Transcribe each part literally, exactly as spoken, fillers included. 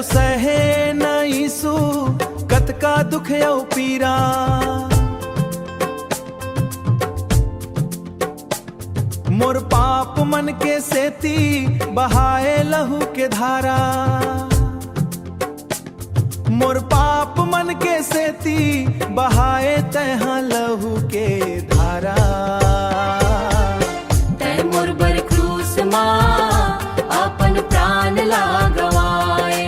सहे न यीशु कतका दुख अउ पीरा। मोर पाप मन के सेती बहाए लहू के धारा। मोर पाप मन के सेती बहाए तैहा लहू के धारा। तै मोर बर क्रूस मा अपन प्राण ला गवाए।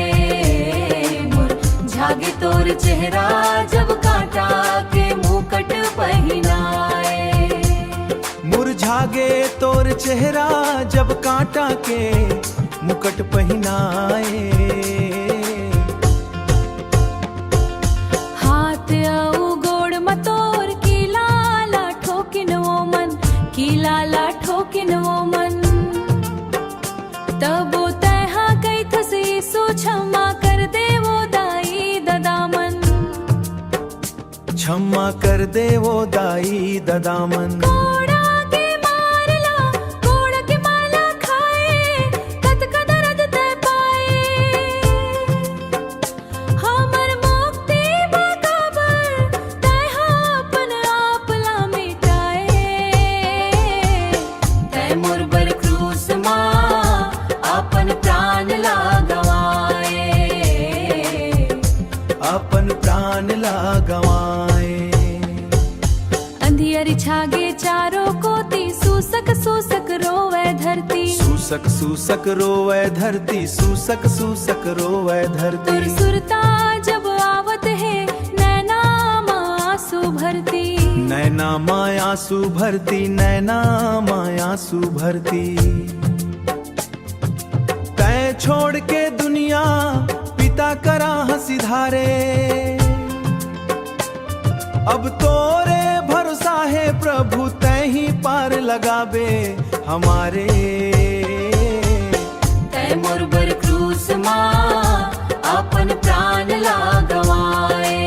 मोर झागे तोर चेहरा जब कांटा के मुकुट पहिनाए। मुरझागे तोर चेहरा जब कांटा के मुकुट पहिनाए। हाथ अउ गोड़ म तोर कीला ला ठोकिन वो मन, कीला ला ठोकिन वो मन। तबो तैहा कहिथस यीशु क्षमा कर दे वो दाई ददा मन। क्षमा कर दे वो दाई ददा मन। कोड़ा के मार ला, कोड़ा के माला खाए, कतका दर्द तै पाए। हमर मुक्ति बा काबर, तैहा अपन आप ला मिटाए। तै मोर बर क्रूस मा अपन प्राण ला गवाए। अपन प्राण ला गवाए। अंधियरी छागे चारों कोती, सूसक सूसक रोवे धरती। सूसक सूसक रोवे धरती, सूसक सूसक रोवे धरती। तोर सुरता जब आवत हे, नैना मा आंसू भरती। नैना मा आंसू भरती, नैना मा आंसू भरती। तै छोड़ के दुनिया पिता करा हंसी धारे। अब तोरे भरोसा हे प्रभु, तै ही पार लगाबे हमारे। तै मोर बर क्रूस मा अपन प्राण ला गवाए,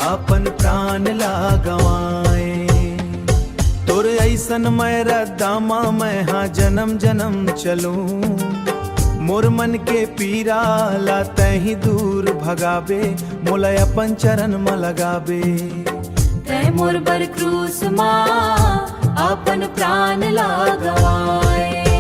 अपन प्राण ला गवाए। तोर अइसन मैं रद्दा मा मैं हा जनम जनम चलूं। मोर मन के पीरा ला तै ही दूर भगाबे, मोला अपन चरण म लगाबे। तै मोर बर क्रूस मा अपन प्राण ला गवाए।